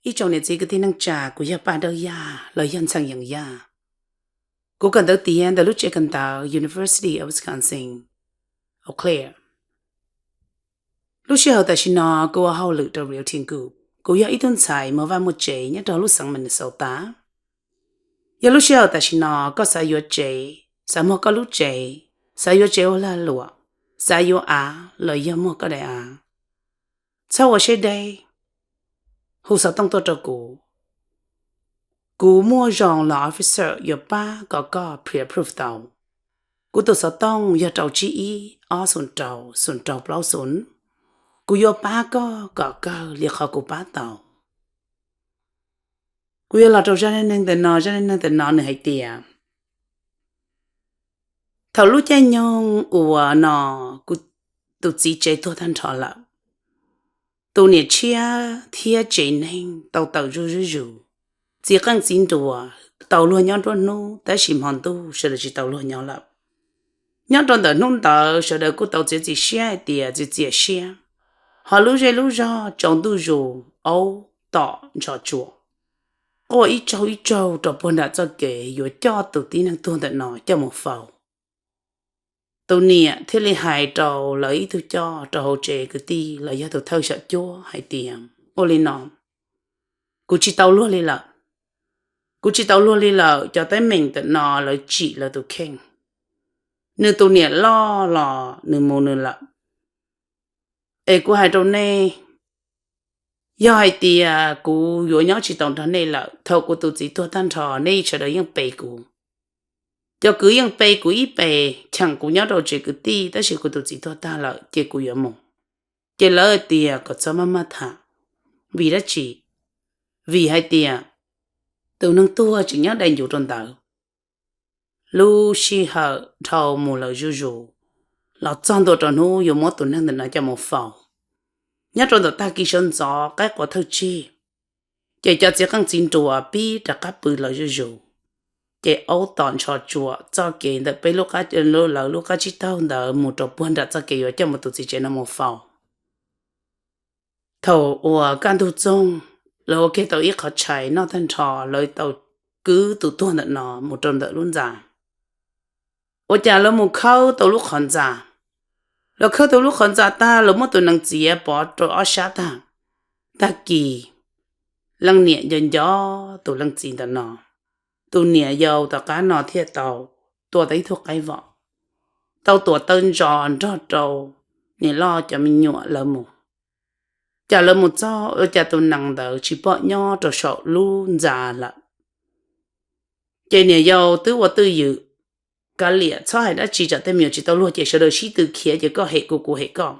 Ib tsoom niam txiv kwv tij neej tsa, kuv yog Paj Dawb Yaj los yog Ntxhee Yees Yaj. Kuv kawm ntawv tiav ntawm lub tsev kawm ntawv University of Wisconsin, Eau Claire. Lub sij hawm tam sim no kuv ua hauj lwm rau Rio Tingo. Kuv yog ib tug ntxhais muag vaj muag tsev nyob rau lub xeev Minnesota. Yog lub sij hawm tam sim no koj xav yuav tsev, xav muag koj lub tsev, xav yuav tsev ua lag luam, xav yuav av los yog muag koj daim av, txhob ua siab deb, hu xov tooj tuaj rau kuv. Kuv muaj zoo los officer yuav pab kom koj pre-approve tau. Kuv tus xov tooj yog rau tsib ib ob xoom rau xoom rau plaub xoom. Kuv yuav pab koj kom kawg li qhov kuv pab tau. Kuv yuav los rau zaj neej neeg ntawm no, zaj neej neeg ntawm no nws hais tias thaum lub caij nyoog uas no kuv tus txiv tsev tuag tag nrho lawm, tus niam tshiab thiab tsev neeg tau tawm zuj zuj zus. Txiv qeej txiv nruas tau luag nyob nruab hnub, tab sis hmo ntuj sawv daws tsis tau luag nyob lawm. Nyob rau ntawm hnub ntawd sawv daws kuj tau txiav txim siab hais tias txiav txiav siab, ho lub zej lub zog tsaus ntuj zus, aub tom ntsho tsuam, quaj ib tsaug ib tsaug rau puag nram txoj kev yuav coj tus tib neeg tuag ntawm no coj mus faus. Tus niam thiaj li hais rau lawv ib tug coj rau hauv tsev kwv tij los yog tus thawj xyom cuab hais tias, ua li no, kuv tsis tau luag li lawm. Kuv tsis tau luag li lawm, cov teeb meem ntawm no lawv tsim lawv tus kheej. Nws tus niam loj los nws mus nws lawm. Es kuv hais rau nej, yog hais tias kuv yuav nyob tsis tau nrog nej lawm, thaum kuv tus txiv tuag tag nrho nej sawv daws yeej pe kuv. Cov kwv yeej pe kuv ib pe, cheem kuv nyob rau tsev kwv tij, tab sis kuv tus txiv tuag tag lawm ces kuv yuav mus. Ces lawv hais tias kom txhob maj maj tham. Vim dab tsi? Vim hais tias tus neeg tuag tseem nyob dai ncuv rau ntawd. Lub sij hawm dhau mus lawm zuj zus, los txog ntua rau hnub yuav muab tus neeg ntawm no coj mus faus. Nyob rau ntawm tag kis sawv ntxov qaib qua thawj tsig, ces cov txiv qeej txiv nruas pib rov qab pw los zuj zus. Ces aub tom ntsho tsuam txoj kev ntawm peb lub, lawv lub qab tsib taug ntawd mus rau puag nram txoj kev yuav coj mus tus txiv tsev no mus faus. Thaum uas kaj ntug txoog, lawv ua kiag tau ib qhov tshais noj tag nrho, lawv tau kwv tus tuag ntawm no mus rau ntawm lub ntxa. Ua cas lawv mus khawb tau lub qhov ntxa, lawv khawb tau lub qhov ntxa tag, lawv muab tus nees txiav pov rau ob sab tag. Tag kis leej niam nco nco tus leej txiv ntawm no, tus niam yau tom qab no thiaj tau tua tau ib tug qaib vom, tau tuam taw ntsos nrog rau niam loj cov me nyuam lawv mus. Cas lawv mus txog ua cas tus nees ntawd tsis pom nyob rau saum lub ntxa lawm. Ces niam yau twb ua twj ywm, kav liam txhob hais dab tsi, tsam tej me nyuam tsis tau luag ces sawv daws sib tw khiav ces koj hem kuv kuv hem koj.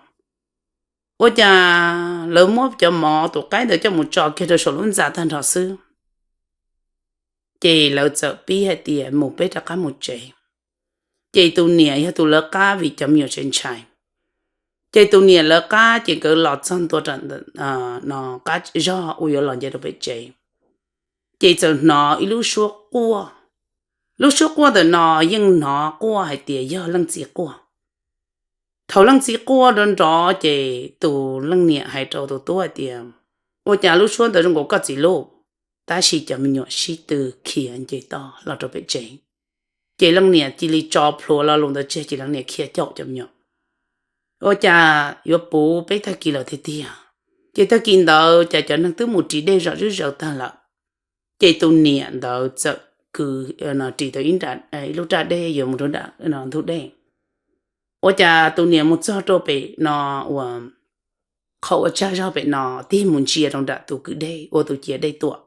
Ua cas lawv muab cov mov tus qaib ntawd coj mus tso kiag rau saum lub ntxa tag nrho xwb. Ces lawv txawm pib hais tias mus peb rov qab mus tsev. Ces tus niam yog tus lawv qab vim cov me nyuam tseem ntshai. Ces tus niam lawv qab ces nkawd los txog ntua rau qab zog uas yuav los nce rau pem tsev, ces txawm hnov ib lub suab quaj. Lub suab quaj ntawm no yeej hnov quaj hais tias yog leej txiv quaj. Thaum leej txiv quaj nrov nrov ces tus leej niam hais rau tus tub hais tias, ua cas lub suab ntawd zoo nkaus koj txiv lub? Tab sis cov me nyuam sib tw khiav nce toj los rau pem tsev. Ces leej niam cia li tso plhuav lo lus ntawd tseg ces leej niam khiav caum cov me nyuam. Ua cas yuav puv peb tag kis lawm tiag tiag. Ces tag kis ntawd cas cov neeg twb mus ris dej zom zuj zaws tag lawm. Ces tus niam ntawd txawm kwv ris tau ib lub raj dej yuav mus rau ntug dej. Ua cas tus niam mus txog rau pem no uas qhov uas tsag zog pem no, tig mus ntsia rau nram tus kwj dej ua tus cia dej tuam.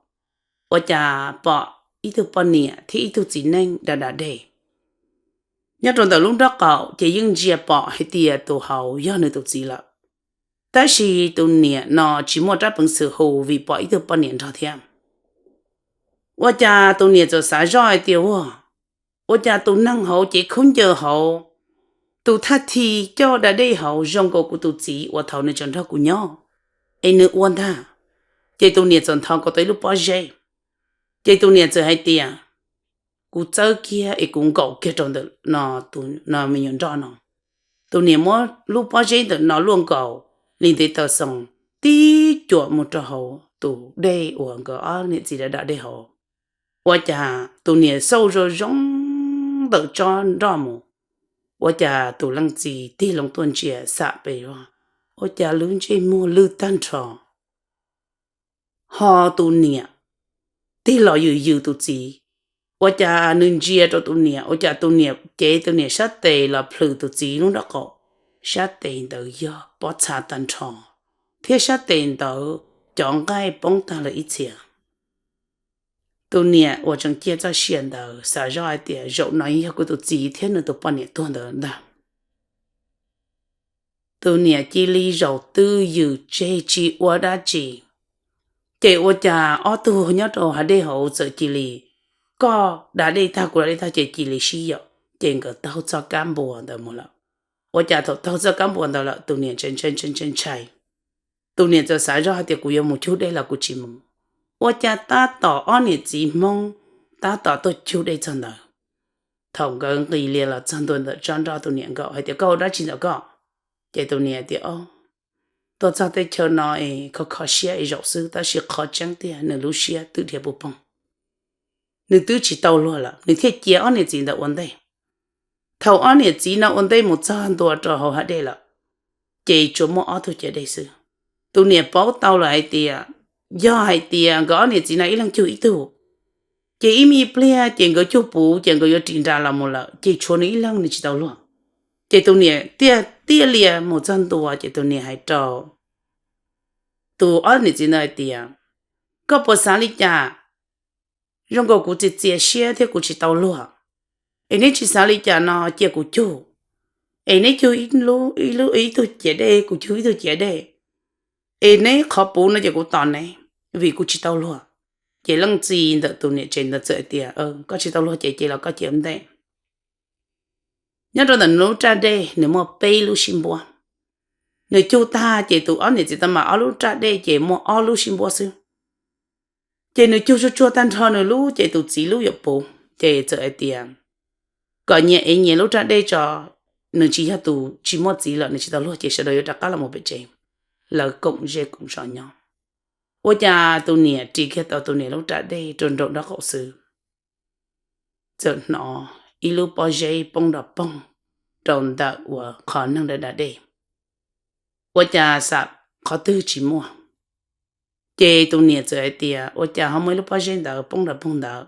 Ua cas pom ib tug poj niam thiab ib tug txiv neej da da dej. Nyob rau ntawm lub nrob qaum ces yeej ntsia pom hais tias tus hauv yog nws tus txiv lawm. Tab sis tus niam no tsis muaj rab peev xwm hu vim pom ib tug poj niam nrog thiab. Ua cas tus niam txawm xav zoj hais tias, ua, ua cas tus neeg hauv cev khaub ncaws hauv, tus thaj thi coj da dej hauv zoo nkaus kuv tus txiv uas thaum nws tseem nrog kuv nyob, es nws ua ntag. Ces tus niam txawm nthos nkaus tau ib lub pob zeb. Ces tus niam txawm hais tias, kuv txawb kiag es kuv nkaum kiag rau ntawm no, tus no me nyuam nroj no. Tus niam muab lub pob zeb ntawm no luaj nkaus li ntiv taw xoo, tib cuam mus rau hauv tus dej uas nkawd ob niam txiv da da dej hauv. Ua cas tus niam xauj zoo zoo ntawm tsob nroj mus, ua cas tus leej txiv tig loo tuaj ntsia xam pes zog, ua cas lub ntsej muag lwj tag nrho, ho tus niam tig los yws yws tus txiv. Ua cas nws ntsia rau tus niam, ua cas tus niam cev tus niam sab tes los plhws tus txiv lub nraub qaum, sab tes ntawd yog pob txha tag nrho, thiab sab tes ntawd cov nqaij poob tag lawm ib txhia. Tus niam uas tseem cia txoj sia ntawd xav zoj hais tias zaum no yog kuv tus txiv thiab nws tus poj niam tuag ntawd ntag. Tus niam cia li zaum twj ywm tseg tsis ua dab tsi. Ces ua cas ob tug nyob rau hav dej hauv txawm cia li, koj da dej tag kuv da dej tag ces cia li sib yaum, ces nkawd taug txoj kab npua ntawd mus lawm. Ua cas thaum taug txoj kab npua ntawd lawm tus niam ntshai ntshai ntshai ntshai ntshai. Tus niam txawm xav zoj hais tias kuv yuav mus cug dej los kuv tsis mus. Ua cas tab tom ob niam txiv Hmoob tab tom tuaj cug dej txog ntawd. Thaum nkawd nqis lias los txog ntua ntawm tsob nroj tus niam nkaum hais tias koj ua dab tsi ntawm koj? Ces tus niam tias o, tuaj txog teb chaws no es kho kho siab es zaum xwb, tab sis qhov tseeb tiag nws lub siab twb dhia puv poog. Nws twb tsis tau luag lawm nws thiaj cia ob niam txiv ntawd ua ntej. Thaum ob niam txiv no ua ntej mus txog ntua rau hauv hav dej lawm, ces tsuas muaj ob tug ciav dej xwb. Tus niam paub tau lawm hais tias, yog hais tias nkawd ob niam txiv no ib leeg cug ib tug, ces ib me pliag ces nkawd cug puv ces nkawd yuav ris nra los mus lawm ces tshuav nws ib leeg nws tsis tau luag. Ces tus niam tiaj tiaj lias mus txog ntua ces tus niam hais rau tus ob niam txiv ntawd hais tias, koj puas xav li cas? Zoo nkaus kuv txias txias siab thiab kuv tsis tau luag, es neb tsis xav li cas no cia kuv cug, es neb cug ib tug ciav dej kuv cug ib tug ciav dej, es neb qhov puv no ces kuv tos neb, vim kuv tsis tau luag. Ces leej txiv ntawm tus niam tsev ntawd txawm hais tias, koj tsis tau luag ces cia los koj cia ua ntej. Nyob rau ntawm nws lub raj dej nws muaj peb lub sib npuab. Nws cug tag ces tus ob niam txiv tau mas ob lub raj dej ces muaj ob lub sib npuab xwb. Ces nws cug tsuag tsuag tag nrho nws lub ces tus txiv lub yuav puv, ces txawm hais tias kom nyias ev nyias lub raj dej tso, nws tsis yog tus tsis muaj txiv lawm nws tsis tau luag ces sawv daws yuav rov qab los mus pem tsev, lawv koom zej koom zos nyob. Ua cas tus niam ris kiag tau tus niam lub raj dej rau nraum nraub qaum xwb, txawm hnov ib lub pob zeb poob nrov poog rau ntawm uas qhov neeg da da dej. Ua cas xam qhov twg tsis muaj. Ces tus niam txawm hais tias ua cas ho muaj ib lub pob zeb ntawd poob nrov poog ntawd.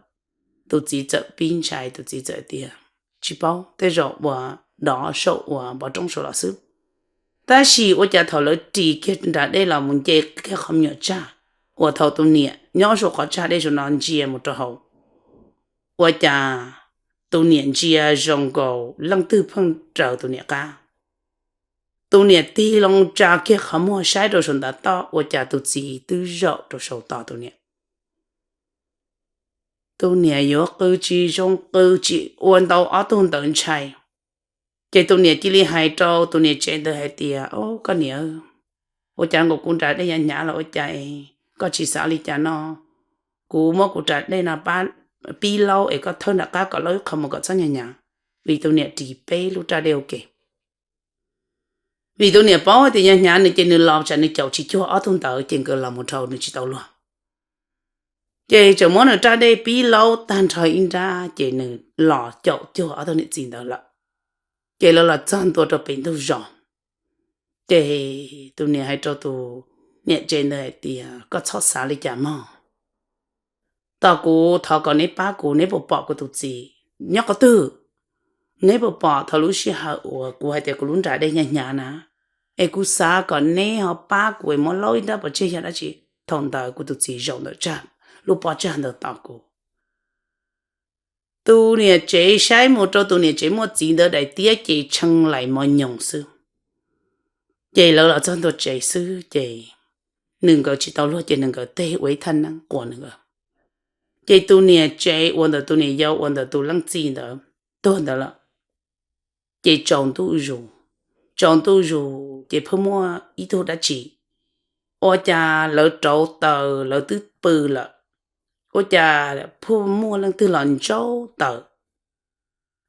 Tus txiv txawm pib ntshai, tus txiv txawm hais tias, tsis paub, tej zaum uas dov saum uas npov roob saud los xwb. Tab sis ua cas thaum lawv ris kiag nram dej los mus nce kiag qhov me nyuam tsag uas thaum tus niam nyob saum qhov tsag dej saum no ntsia mus rau hauv, ua cas tus niam ntsia zoo nkaus leej twg pheej raws tus niam qab. Tus niam tig loo tsa kiag qhov muag saib rau saum ntav toj ua cas tus txiv twb zaum rau saum tos tus niam. Tus niam yuav qw tsis zoo qw tsis ua ntau ob tug ntawd ntshai. Ces tus niam cia li hais rau tus niam tsev ntawd hais tias, o koj niam, ua cas nkaus kuv nram dej hnyav hnyav los ua cas koj tsis xav li cas no? Kuv muab kuv raj dej no pib laub es koj thawb nram qab kom laub ib qho mus kom txhob hnyav hnyav. Vim tus niam ris peb lub raj dej ua ke. Vim tus niam paub tias hnyav hnyav nws ces nws los tsam nws caum tsis cuag ob tug ntawd ces nkawd los mus dhau nws tsis tau luag. Ces tseem muab nws raj dej pib laub tag nrho ib nrab ces nws los caum cuag ob tug niam txiv ntawd lawm. Ces lawv los txog ntua rau pem ntug zos. Ces tus niam hais rau tus niam tsev ntawd hais tias koj txhob xav li cas mog. Tos kuv thov kom neb pab kuv, neb puas pom kuv tus txiv nyob qhov twg? Neb puas pom thaum lub sij hawm uas kuv hais tias kuv lub nram dej hnyav hnyav na, es kuv xav kom neb ho pab kuv es muab laub ib nrab pov tseg yog dab tsi. Thaum ntawd kuv tus txiv zaum ntawm tsag, lub pob tsag ntawd tos kuv. Tus niam tsev saib mus rau tus niam tsev muaj txiv ntawd daim tiab ces tshee lais mos nyoos xwb. Ces lawv los txog ntua tsev xwb ces nws nkawd tsis tau luag ces nws nkawd teg ua ib thaj neeb quas nws nkawd. Ces tus niam tsev uas ntawm tus niam yau uas ntawm tus leej txiv ntawd tuag ntawd lawm. Ces tsaus ntuj zus, tsaus ntuj zus ces pheej muaj ib tug dab tsi, ua cas lawv rauv taws lawv twb pw lawm, ua cas pheej muaj leej twg los ntsaub taws,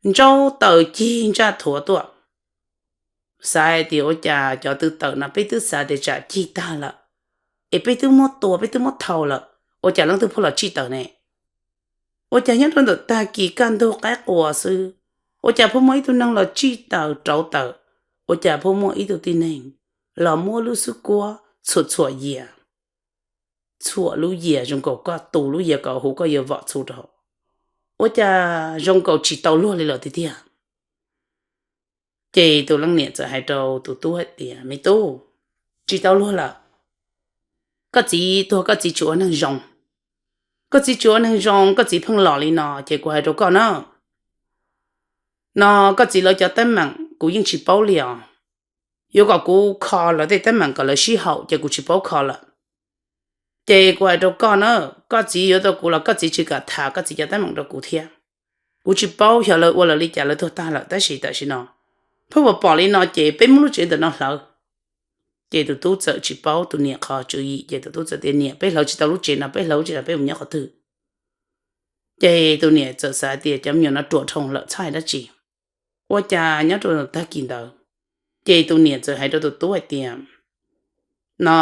ntsaub taws cig ntsaj thuav tuaj. Xav hais tias ua cas cov tw tawm no peb twb xav tias tsam cig tag lawm, es peb twb muab tua, peb twb muab thau lawm, ua cas leej twg pheej los tsij taws ne? Ua cas nyob rau ntawm tag kis kaj ntug qaib qua xwb, ua cas pheej muaj ib tug neeg los tsij taws rauv taws? Ua cas pheej muaj ib tug tib neeg los muab lub xub kuab txhuam txhuam yias, txhuam lub yias zoo nkaus koj tu lub yias kom huv koj yuav vom txhuv rau, ua cas zoo nkaus tsis tau luag li lawm tiag tiag. Ces tus leej niam txawm hais rau tus tub hais tias, Me tub, tsis tau luag lawm. Koj txiv tuag koj txiv tsis ua neeg zoo. Koj txiv tsis ua neeg zoo, koj txiv pheej los li no, ces kuv hais rau koj na, no koj txiv lawv cov teeb meem kuv yeej tsis paub li os. Yuav kom kuv kho lawv tej teeb meem kom lawv sib haum ces kuv tsis paub kho lawm. Ces kuv hais rau koj na, koj txiv yuav tau kuv los koj txiv tsis kam tham koj txiv cov teeb meem rau kuv thiab. Kuv tsis paub xyov lawv ua lawv li cas lawv tuag tag lawm, tab sis tam sim no pheej pom pom li no ces peb muab lub tsev ntawm no hlawv. Ces tus tub txawm tsis paub tus niam qhov tswv yim, ces tus tub txawm tias, Niam, peb hlawv tsis tau lub tsev no, peb hlawv lub tsev no peb mus nyob qhov twg? Ces tus niam txawm xav tias cov me nyuam no ruam dhau lawm txhaj dab tsi. Ua cas nyob rau tag kis ntawd, ces tus niam txawm hais rau tus tub hais tias, No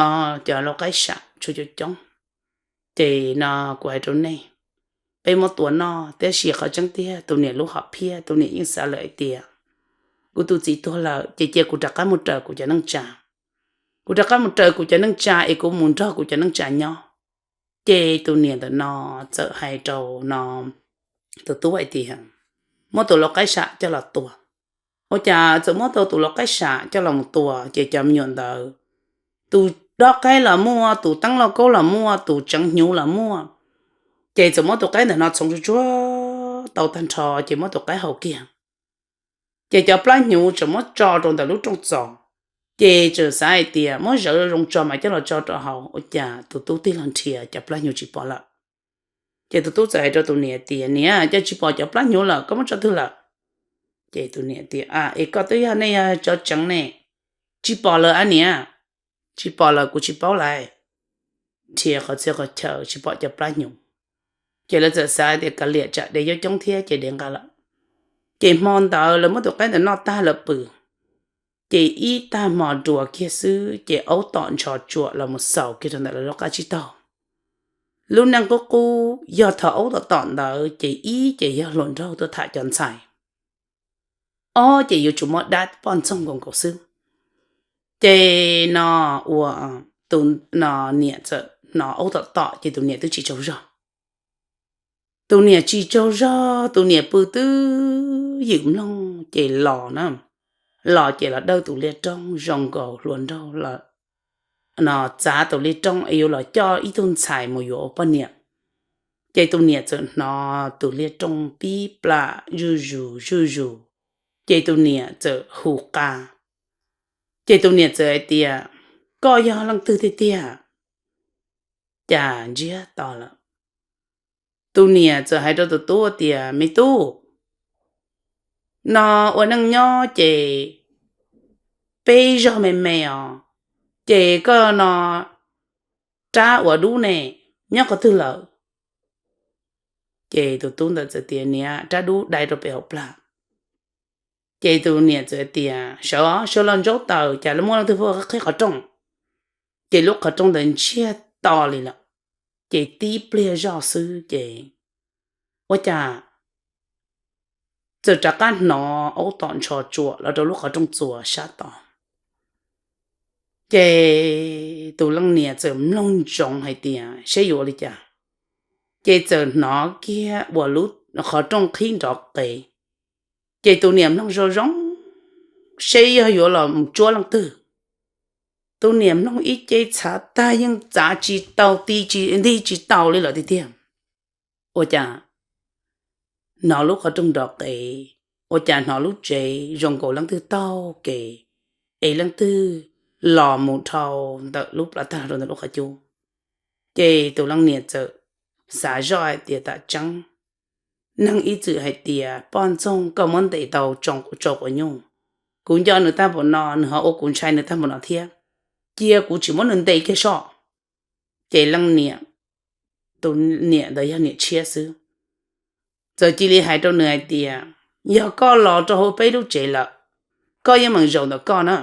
cov lau qaib sam tshuav coob coob, ces no kuv hais rau nej, peb muab tua noj. Tab sis qhov tseeb tiag tus niam lub hom phiaj, tus niam yeej xav lawm hais tias, Kuv tus txiv tuag lawm ces cia kuv rov qab mus raws kuv cov neej tsa. Kuv rov qab mus raws kuv cov neej tsa es kuv mus nrog kuv cov neej tsa nyob. Ces tus niam ntawm no txawm hais rau no tus tub hais tias, Muab tus lau qaib sam coj los tua. Ua cas txawm muab tau tus lau qaib sam coj los mus tua, ces cov me nyuam ntawd, tus dob qaib los muaj, tus teeb lauj kaub los muaj, tus tseev hnyuv los muaj. Ces txawm muab tus qaib ntawm no txhoov tsuag tsuag tau tag nrho, ces muab tus qaib haus kiag. Ces cov plab hnyuv tseem muab tso rau ntawm lub rooj txos, ces tseem xav hais tias muab zawv zoo tso mas coj los tso rau hauv. Ua cas tus tub tig los nrhiav cov plab hnyuv tsis pom lawm. Ces tus tub txawm hais rau tus niam tias, Niam, cas tsis pom cov plab hnyuv lawm, koj muab tso twg lawm? Ces tus niam tias, Es koj twb yog nej yog cov tseev ne, tsis pom lawm a niam. Tsis pom lawm kuv tsis paub lawm. Nrhiav qhov txhia qhov chaw tsis pom cov plab hnyuv. Ces lawv txawm xav tias kav liam tsam dev yuav coob thiab ces dev nqa lawm. Ces hmo ntawd lawv muab tus qaib ntawd noj tag lawm pw, ces ib tag hmo dua kiag xwb ces aub tom ntsho tsuam los mus xaus kiag rau ntawm lawv lub qab tsib taug. Lub neej qub qub yog thaum aub tom tom ntawd ces ib ces yog hluas nraug tuaj tham cov ntxhais, ob ces yuav tsum muaj dab poj ntxoog nkaus nkaus xwb. Ces no ua tus niam txawm hnov aub tom tom ces tus niam twb tsis tsaug zog. Tus niam tsis tsaug zog, tus niam pw twb ywm mloog ces los na, los ces los dawj tus liaj rooj zoo nkaus hluas nraug los no txav tus liaj rooj es yuav los coj ib tug ntxhais mus yuav ua poj niam. Ces tus niam txawm hnov tus liaj rooj pib plam zuj zus zuj zus, ces tus niam txawm hu qa. Ces tus niam txawm hais tias, Koj yog leej twg tiag tiag, cas ntsiag to lawm? Tus niam txawm hais rau tus tub tias, Me tub, no ua neej nyob ces peb zog me me os, ces koj no rab uas dub ne, nyob qhov twg lawm? Ces tus tub ntawd txawm tias, Niam, rab dub dai rau pem hauv plag. Ces tus niam txawm tias, Sawv os, sawv los ntsaub taws, cas lawv muab leej twg pheej qhib qhov rooj. Ces lub qhov rooj ntawd ntsiag to li lawm. Ces tib pliag zoj xwb ces ua cas txawm rov qab hnov aub tom ntsho tsuam los rau lub qhov rooj txuas sab tod. Ces tus leej niam txawm mloog ntsoov hais tias seb yuav ua li cas, ces txawm hnov kiag uas lub qhov rooj qhib nrov qees. Ces tus niam mloog zoo zoo seb yog yuav los mus tsuab leej twg. Tus niam mloog ib ce txhav tag, yeej txav tsis tau, ti tsis ntig tsis tau li lawm tiag tiag. Ua cas hnov lub qhov rooj nrov qees, ua cas hnov lub tsev zoo nkaus leej twg taug kev, es leej twg los mus dhau ntawm lub plab tag rau ntawm lub qhov cub. Ces tus leej niam txawm xav zoj hais tias tam tseeb neeg ib txwm hais tias poj ntxoog koj muab ntes tau tsau quav nyuj. Kuv nco nws tag npaum no, nws ho ua kuv ntshai nws tag npaum no thiab, cia kuv tsis muab nws ntes kiag soj. Ces leej niam, tus niam ntawd yog niam tshiab xwb, txawm cia li hais rau nws hais tias, Yog koj los rau hauv peb lub tsev lawm, koj yeej meem zaum ntawm koj na.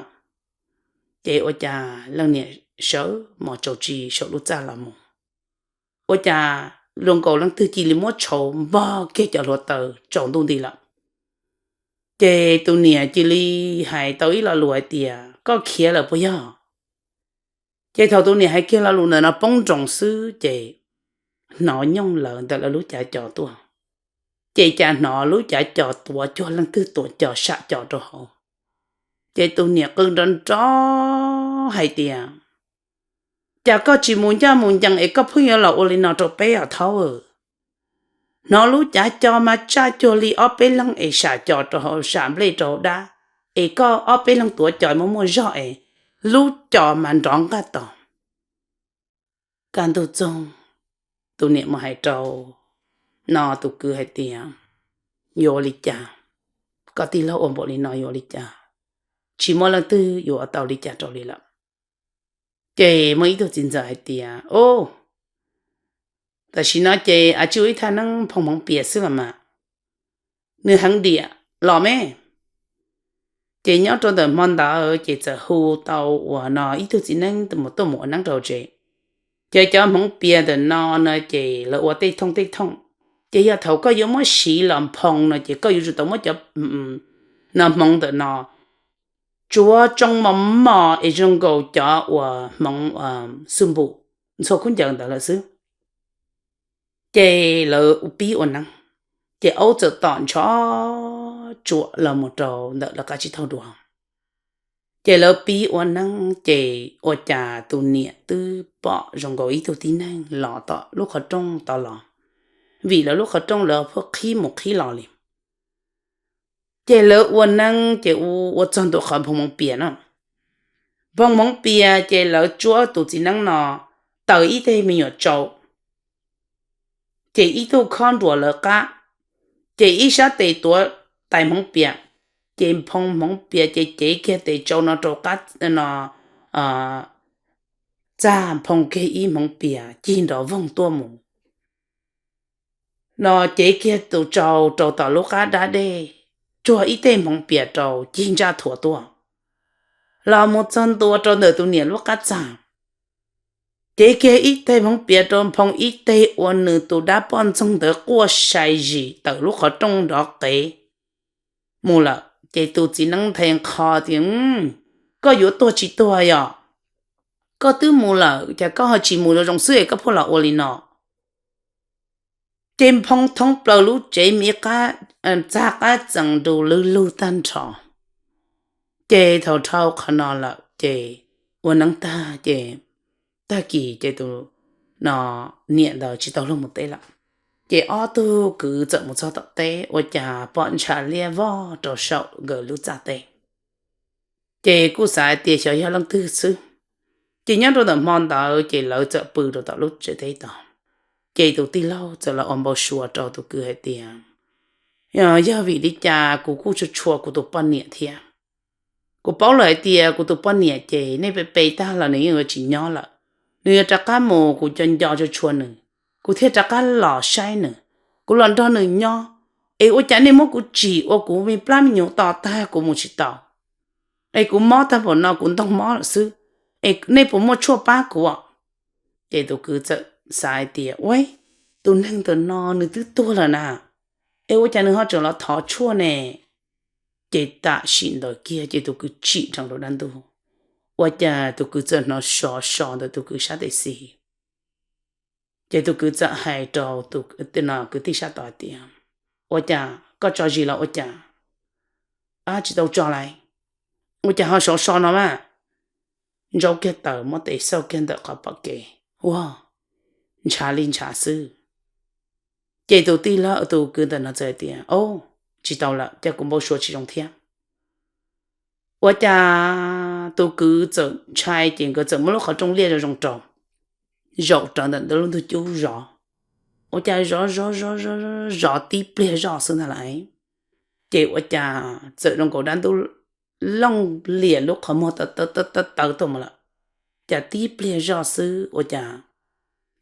Ces ua cas leej niam sawv mos tsaus tsi saum lub txaj los mus. Ua cas zoo nkaus leej twg cia li muab tshau npog kiag cov hluav taws tsaus ntuj nti lawm. Ces tus niam cia li hais tau ib lo lus hais tias, koj khiav lawm puas yog? Ces thaum tus niam hais kiag lo lus ntawm no poob nroos xwb ces hnov nyooj lawv ntawm lawv lub cav cos tuaj. Ces cas hnov lub cav cos tuav cuag leej twg tuav cos sam cos rau hauv. Ces tus niam qw nrov nrov hais tias, cas koj tsis mus ncaj mus ncees es koj pheej yuav los ua li no rau peb os thaub? Hnov lub cav cos mas tsaj cuag li ob peb leeg es sam cos rau hauv, sam nplej rau hauv dab, es koj ob peb leeg tuav cos muaj muaj zog es lub cos mas nrov nqaj tos. Kaj ntug txoog, tus niam mus hais rau no tus kwv hais tias, yuav ua li cas? Koj tij laug ua npaum li no yuav ua li cas? Tsis muaj leej twg yuav tau li cas rau li lawm. Ces muaj ib tug txiv ntxawm hais tias, o, tam sim no ces a tsij ua ib thaj neeb nphoo hmoov pias xwb los mas, nws heev diam los me. Ces nyob rau ntawm hmo ntawd ces txawm hu tau uas no ib tug txiv neeb tuaj mus ua neeb rau tsev. Ces cov hmoov pias ntawm no no ces lawv ua tej thooj tej thooj. Ces yog thaum koj yuav muab siv los nphoo no ces koj yuav tsum tau muab cov no hmoov ntawm no tsuav tsoo mos mos es zoo nkaus cov uas hmoov xu npum ntxhua khaub ncaws ntawd lawm xwb. Ces lawv pib ua neeb, ces aub txawm tom ntsho tsuam los mus rau ntawm lawv qab tsib taug duav. Ces lawv pib ua neeb ces ua cas tus niam twb pom zoo nkaus ib tug tib neeg los tom lub qhov rooj tod los, vim lawv lub qhov rooj lawv pheej qhib mus qhib los li. Ces lawv ua neeb ces ua txog ntua qhov nphoo hmoov pias no. Nphoo hmoov pias ces lawv tsuab tus txiv neeb no taws ib teg me nyuam tsau, ces ib tug khob nruas lawv qab, ces ib sab tes tuav tais hmoov pias, ces nphoo hmoov pias ces cev kiag tes tsau no rau qab no, txag nphoo kiag ib hmoov pias cig nrov voog tuaj mus. No cev kiag tus tsau rau tom lub qab dab dej, tsuag ib teg hmoov pias rau cig ntsaj thuav tuaj, los mus txog ntua rau ntawm tus niam lub qab txag. Cev kiag ib teg hmoov pias rau nphoo ib teg ua nws tus dab poj ntxoog ntawd quaj sai zis tawm lub qhov rooj nrov qev mus lawm. Ces tus txiv neeb nthe nqho tias, koj yuav tuag tsis tuag yom? Koj twb mus lawm cas koj ho tsis mus zoo zoo xwb es koj pheej los ua li no? Ces nphoo thoob plaws lub tsev me qab, txag qab txees nrus lwg lug tag nrho. Ces thaum dhau qhov no lawm ces ua neeb tag ces tag kis ces tus no niam ntawd tsis tau luag mus teb lawm. Ces ob tug kwv txawm mus txog tom teb ua cas pom ntshav liaj vog rau saum nkawd lub txaj teb. Ces kuj xav hais tias xyov yog leej twg xwb. Ces nyob rau ntawm hmo ntawd ces lawv txawm pw rau tom lub tsev teb tod. Ces tus tij laug txawm los ua npau suav rau tus kwv hais tias, yog vim li cas kuv kuj tshua tshua kuv tus poj niam thiab. Kuv paub lawm hais tias kuv tus poj niam ces nej pe pe tag los nws yeej yuav tsis nyob lawm. Nws yuav rov qab mus, kuv nco nco tshua tshua nws, kuv thiaj rov qab los saib nws, kuv los nrog nws nyob. Es ua cas nej muab kuv tsim ua kuv me plab me nyuv to tag kuv mus tsis tau, es kuv mob tag npaum no kuv ntoog mob lawm xwb, es nej puas muaj tshuaj pab kuv? Ces tus kwv txawm xav hais tias, ua, tus neeg ntawm no nws twb tuag lawm na, es ua cas nws ho tseem los thov tshuaj ne? Ces tam sim ntawd kiag ces tus kwv tsim dheev rau dab ntug, ua cas tus kwv txawm hnov sov so ntawm tus kwv sab tes xis. Ces tus kwv txawm hais rau tus kwv tij sab tod tias, ua cas koj tso zis los ua cas? Ab, tsis tau tso lauj. Ua cas ho sov so no mas? Ntsaub kiag taws muab tes xauj kiag ntawm qhov pom kev, ua, ntshav li ntshav xwb. Ces tus tij laug tus kwv ntawm no txawm hais tias, o, tsis tau lawm, cas kuv npau suav tsis zoo thiab. Ua cas tus kwv txawm ntshai ces nkawd txawm muab lub qhov rooj liaj zoo zoo rau, zaum rawv ntawm ntawm lub ntug cub zov. Ua cas zov zov zov zov zov tib pliag zoj xwb ntag lauj. Ces ua cas txawm zoo nkaus dab ntub looj liam lub qhov muag tawv tawv tawv tuaj mus lawm. Cas tib pliag zoj xwb ua cas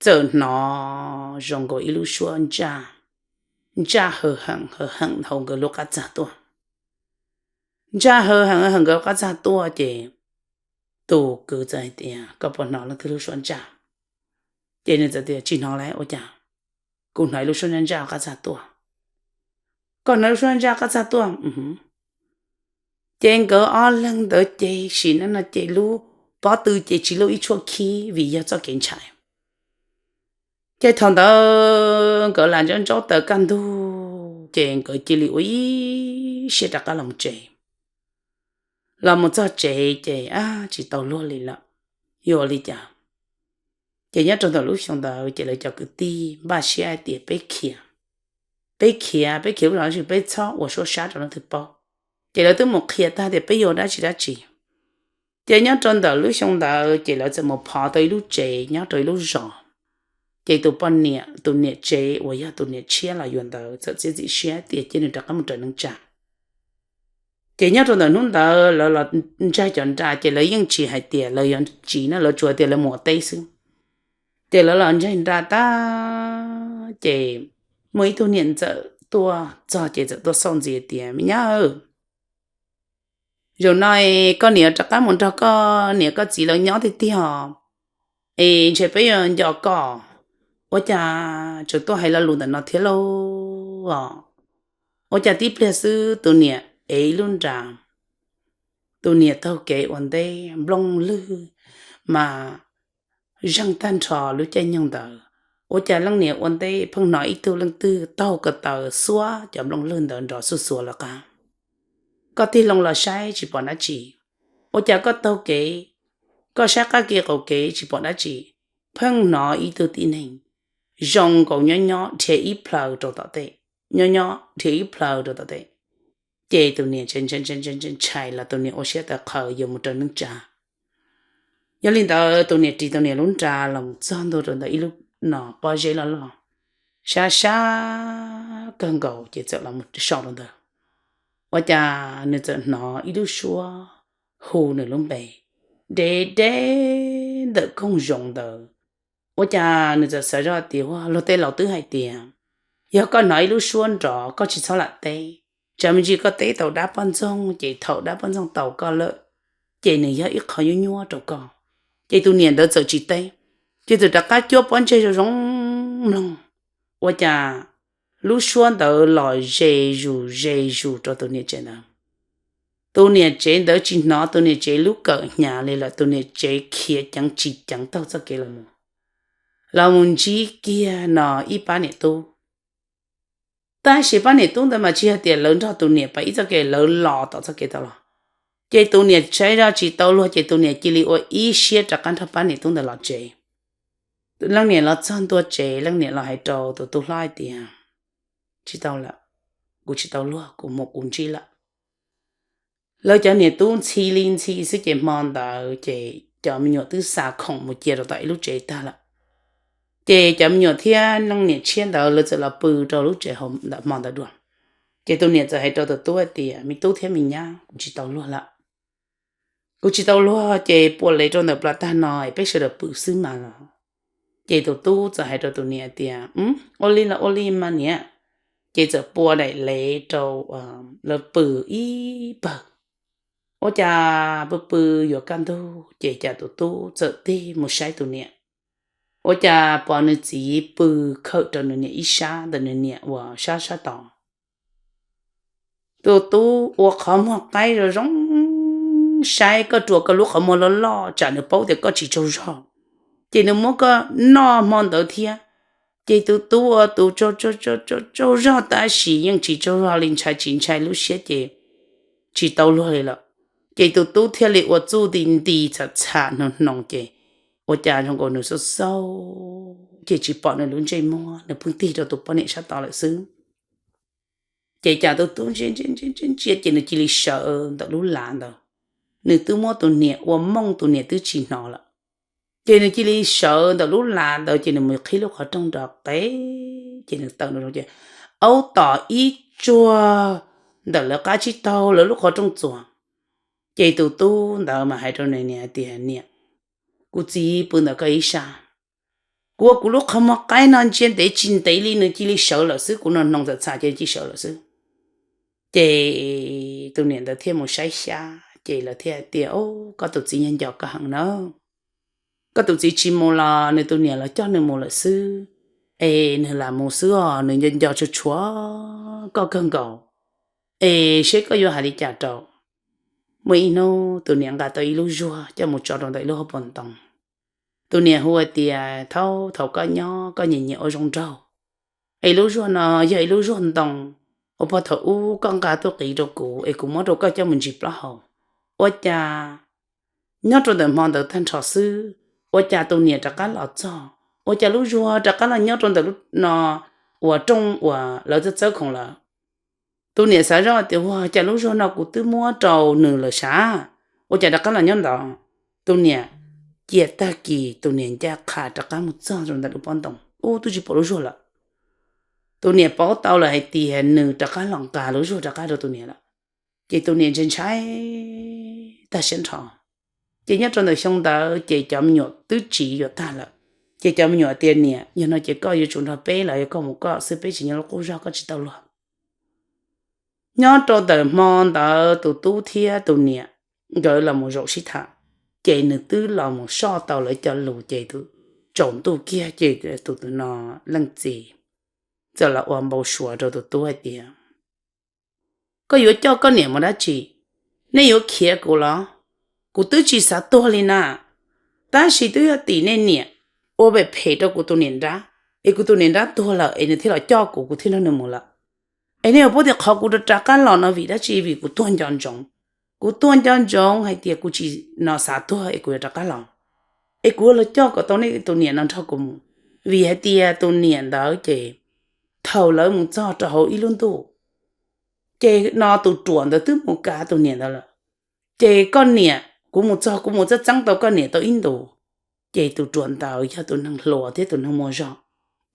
txawm hnov zoo nkaus ib lub suab ntsaj, ntsaj haws heem haws heem hauv nkawd lub qab txag tuaj. Ntsaj haws heem haws nkawd lub qab txag tuaj ces tus kwv txawm hais tias, Koj puas hnov leej twg lub suab ntsaj? Ces nws txawm tias, Tsis hnov li, ua cas? Kuv hnov ib lub suab ntsaj ntsaj qab txag tuaj. Koj hnov lub suab ntsaj qab txag tuaj? Ces nkawd ob leeg ntawd ces sim neej no ces lub pob tw ces tsis lub ib tshuaj khib vim yog txoj kev ntshai. Ces thaum ntawd nkawd lam ntsaub ntsaub taws kaj ntug ces nkawd cia li ua ib siab rov qab los tsev. Los mus txog tsev ces ab tsis tau luag li lawm, yuav ua li cas? Ces nyob rau ntawm lub xyoo ntawd ces lawv cov kwv tij npaj siab hais tias peb khiav, peb khiav, peb khiav lub zos, peb txhob ua suab sab rau leej twg paub. Ces lawv twb mus qhia tag tias peb yuav dab tsi dab tsi. Ces nyob rau ntawm lub xyoo ntawd ces lawv txawm mus phov tau ib lub tsev nyob rau ib lub zos. Ces tus poj niam, tus niam tsev uas yog tus niam tshiab los yuav ntawd txawm txiav txim siab tias cia nws rov qab mus raws neej tsa. Ces nyob rau ntawm hnub ntawd lawv los ntsaig cov nra ces lawv yeej tsis hais tias lawv yuav tsiv na, lawv tsuas tias lawv mus ua teb xwb. Ces lawv los ntsaig nra tag ces muaj ib tug niam ntxawm tuaj txog ces txawm tuaj xauj ntxiv tias, Me nyab, zaum no koj niam rov qab mus nrog koj niam koj txiv lawv nyob tiag tiag, es ntshe peb yuav nco koj. Ua cas tseem tuaj hais lo lus ntawm no thiab lauj? Ua cas tib pliag xwb tus niam ev ib lub nra, tus niam taug kev ua ntej, nplooj lwg mas zeeg tag nrho lub caij nyoog ntawd. Ua cas leej niam ua ntej pheej hnov ib tug leej twg taug ko taw xuab cov nplooj lwg ntawd nrov xuj xuav lawv qab. Koj tig loo los saib tsis pom dab tsi. Ua cas koj taug kev, koj saib qab kev qaum kev tsis pom dab tsi, pheej hnov ib tug tib neeg zoo nkaus nyob nyob dhia ib plhaw rau tom tej, nyob nyob dhia ib plhaw rau tom tej. Ces tus niam ntshai ntshai los tus niam ua siab tawv qhawv yuav mus raws neej tsa. Yog li ntawd tus niam ris tus niam lub nra los txog ntua rau ntawm ib lub no pob zeb loj loj, sab sab kawg nkaus ces txawm los mus so rau ntawd. Ua cas nws txawm hnov ib lub suab hu nws lub npe deb deb ntawm koog zoov ntawd. Ua cas nws txawm xav zoj tias, Ua, luag tej laus twb hais tias, yog koj hnov ib lub suab nrov koj tsis txhob lam teb, tsam me ntsis koj teb tau dab poj ntxoog ces thaum dab poj ntxoog tau koj lawm, ces nws yog ib qho nyuaj nyuaj rau koj. Ces tus niam ntawd txawm tsis teb, ces txawm rov qab cuab pob ntseg zoo zoo mloog. Ua cas lub suab ntawd los ze zus ze zus rau tus niam tsev ntawd. Tus niam tsev ntawd tsis hnov tus niam tsev lub kawm hnyav li lawm, tus niam tsev khiav ceev tsis ceev taug txoj kev los mus, los mus ntsib kiag no ib pab niam tub. Tab sis pab niam tub ntawd mas tsis yog tias lawv nrog tus niam pais ib txoj kev, lawv los tom txoj kev tau los. Ces tus niam saib zoj tsis tau luag ces tus niam cia li ua ib siab rov qab nrog pab niam tub ntawd los tsev. Leej niam los txog ntua tsev, leej niam los hais rau tus tub hlob hais tias, Tsis tau lawm, kuv tsis tau luag, kuv mus kuv ntsib lawm. Lawv cov niam tub ntxhi li ntxhi xwb ces hmo ntawd ces cov me nyuam twb xa khoom mus cia rau tom ib lub tsev tag lawm. Ces cov me nyuam thiab leej niam tshiab ntawd lawv txawm los pw rau lub tsev hmo ntawd dua. Ces tus niam txawm hais rau tus tub hais tias, Me tub thiab me nyab, kuv tsis tau luag lawm. Kuv tsis tau luag ces pua lev rau ntawm plaws tag no es peb sawv daws pw xwb mas los. Ces tus tub txawm hais rau tus niam tias, Ua li los ua li mas niam. Ces txawm pua daim lev rau lawv pw ib pawg. Ua cas pw pw yuav kaj ntug ces cas tus tub txawm tig mus saib tus niam. Ua cas pom nws txiv pw khawm rau nws niam ib sab ntawm nws niam uas sab sab tod. Tus tub ua qhov muag qaib zoo zoo saib, koj rua koj lub qhov muag loj loj tsam nws paub tias koj tsis tsaug zog, ces nws muab koj noj hmo ntawd thiab. Ces tus tub ua tus tsaug zog tab sis yeej tsis tsaug zog li, ntshai tsis ntshai lub siab ces tsis tau luag li lawm. Ces tus tub thiaj li ua txuj nti nti txham txham hnoos hnoos ces ua cas zoo nkaus nws xauj xauj ces tsis pom nws lub ntsej muag, nws pheej tig rau tus poj niam sab tod lawm xwb. Ces cas tus tub ntsia ntsia ntsia ntsia ces nws cia li sawv ntawm lub lav ntawd. Nws twb muab tus niam ua mooj, tus niam twb tsis hnov lawm. Ces nws cia li sawv ntawm lub lav ntawd ces nws mus qhib lub qhov rooj nrov qev, ces nws tawm nrov ces aub tom ib tsuag ntawm lawv qab tsib taug lawv lub qhov rooj txuas. Ces tus tub ntawd mas hais rau nws niam tias, Niam, kuv txiv pw ntawm koj ib sab. Kuv ua kuv lub qhov muag qaib no ntsia ntev tsis ntev li nws cia li sawv lawm xwb, kuv hnoos hnoos txham txham ces nws cia li sawv lawm xwb. Ces tus niam ntawd thiaj mus saib xyab Ces lawv thiaj hais tias, Au, koj tus txiv nco nco koj heev na. Koj tus txiv tsis mus los nws tus niam los coj nws mus lawm xwb, es nws lam mus xwb os, nws nco nco tshua tshua koj kawg nkaus, es seb koj yuav hais li cas rau. Muaj ib hnub tus niam nqa tau ib lub zuag coj mus tso rau ntawm ib lub hauv paus ntoo. Tus niam hu hais tias, Thaum, thaum koj nyob koj nyiam nyiam ua zoo nraug, es lub zuag no yog ib lub zuag ntoo uas puag thaum ub koj nqa tuaj qiv rau kuv es kuv muab rau koj coj mus ntsis plaub hau. Ua cas nyob rau ntawm hmo ntawd tag nrho xwb, ua cas tus niam rov qab los txog, ua cas lub zuag rov qab los nyob rau ntawm lub no uas rooj uas lawv txawb txawb khoom lawm. Tus niam xav zoj tias, Ua cas lub zuag no kuv twb muab rau nws lawm sav, ua cas rov qab los nyob ntawd? Tus niam cia tag kis tus niam ncaj qha rov qab mus txog rau ntawm lub pob ntoo, ub, twb tsis pom lub zuag lawm. Tus niam paub tau lawm hais tias nws rov qab los nqa lub zuag rov qab rau tus niam lawm. Ces tus niam ntshai ntshai tag siab nrho. Ces nyob rau ntawm xyoo ntawd ces cov me nyuam twb tsiv yuav tag lawm. Ces cov me nyuam tias, Niam, yog no ces koj yuav tsum nrog peb los yog koj mus koj xwb, peb tsis nyob lub qub zog, koj tsis tau luag. Nyob rau ntawm hmo ntawd tus tub thiab tus niam nkawd los mus zaum sib tham, ces nws twb los mus soj tau lawv cov lus ces tus tsaus ntuj kiag ces tus no leej txiv txawm los ua npau suav rau tus tub hais tias, Koj yuav coj koj niam mus dab tsi? Nej yuav khiav kuv los? Kuv twb tsis xav tuag li na, tab sis twb yog tim nej niam ua phem phem rau kuv tus niam nrab, es kuv tus niam nrab tuag lawm es nws thiaj los coj kuv, kuv thiaj nrog nws mus lawm. Es nej yuav paub tias qhov kuv rov rov qab los no vim dab tsi? Vim kuv tuag nco ntsoov. Kuv tuag nco ntsoov hais tias kuv tsis no xav tuag es kuv yuav rov qab los, es kuv los coj kom tau nej tus niam no nrog kuv mus. Vim hais tias tus niam ntawd ces thaum lawv mus txog rau hauv ib lub ntuj, ces no tus ruam ntawd twb mus kav tus niam ntawd lawm. Ces koj niam, kuv mus txog kuv mus txeeb txeeb tau koj niam tau ib ntus, ces tus ruam ntawd yog tus neeg hluas thiab tus neeg muaj zog,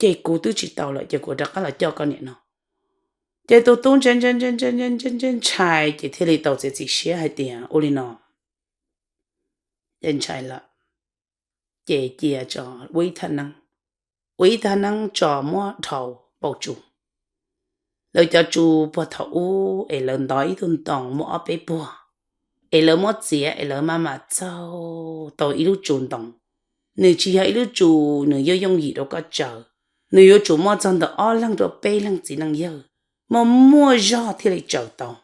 ces kuv twb tsis tau lawm ces kuv rov qab los coj koj niam no. Ces tus tub ntshai ntshai ntshai ntshai ces thiaj li tau txiav txim siab hais tias, Ua li no, ntshai lawm, ces cia tso, ua ib thaj neeb, ua ib thaj neeb tso muab dhau paus tsu. Lawv cov tsu puag thaum ub es lawv ntov ib tug ntoo muaj ob peb puag, es lawv muab txiav es lawv maj mam txaug tau ib lub tsu ntoo. Nws tsis yog ib lub tsu nws yooj yooj yim rau koj tsaws, nws yuav tsum muaj txog ntawm ob leeg rau peb leeg txiv neej yawg muaj muaj zog thiaj li tsaws tau.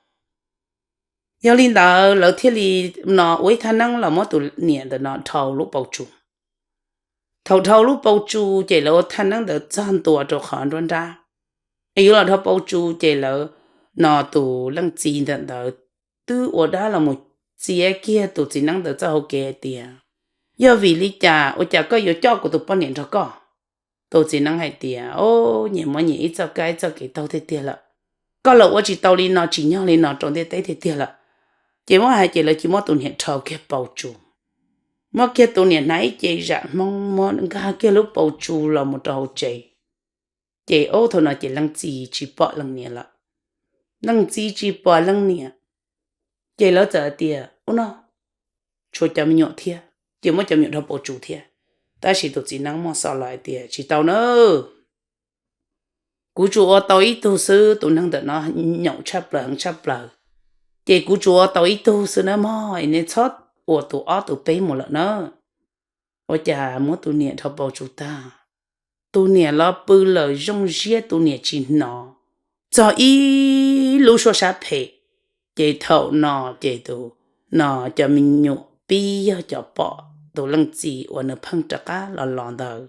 Yog li ntawd lawv thiaj li no ua ib thaj neeb los muab tus niam ntawm no dhau lub paus tsu. Thaum dhau lub paus tsu ces lawv ua thaj neeb ntawd txog ntua rau qhov nruab nrab, es yuav los dhau paus tsu ces lawv no tus leej txiv ntawm ntawd twb ua dab los mus txiav kiag tus txiv neeb ntawd txoj hau kev hais tias, Yog vim li cas ua cas koj yuav coj kuv tus poj niam nrog koj? Tus txiv neeb hais tias, Au, nyias muaj nyias ib txoj kab ib txoj kev taug tiag tiag lawm. Koj los ua tsis tau li no tsim nyog li no rau ntiaj teb tiag tiag lawm. Ces muab hais ces lawv cia muab tus niam dhau kiag paus tsu, muab kiag tus niam hnav ib ce zam hmoob muab nkag kiag lub paus tsu los mus rau hauv tsev. Ces ub, thaum no ces leej txiv tsis pom leej niam lawm. Leej txiv tsis pom leej niam, ces lawv txawm hais tias, Ub no, tshuav cov me nyuam thiab, ces muab cov me nyuam dhau paus tsu thiab. Tab sis tus txiv neeb muaj xov los hais tias, Tsis tau na, kuv tsuas ua tau ib tug xwb, tus neeg ntawm no nyaum tshaj plaws heev tshaj plaws, ces kuv tsuas ua tau ib tug xwb nawb mog, es nej txhob ua tus ob tus peb mus lawm na. Ua cas muab tus niam dhau paus tsu tag, tus niam los pw lawm zoo siab, tus niam tsis hnov txog ib lub suab sab phem. Ces thaum no ces tus no cov me nyuam pib yog cov pom tus leej txiv uas nws pheej rov qab los los ntawd.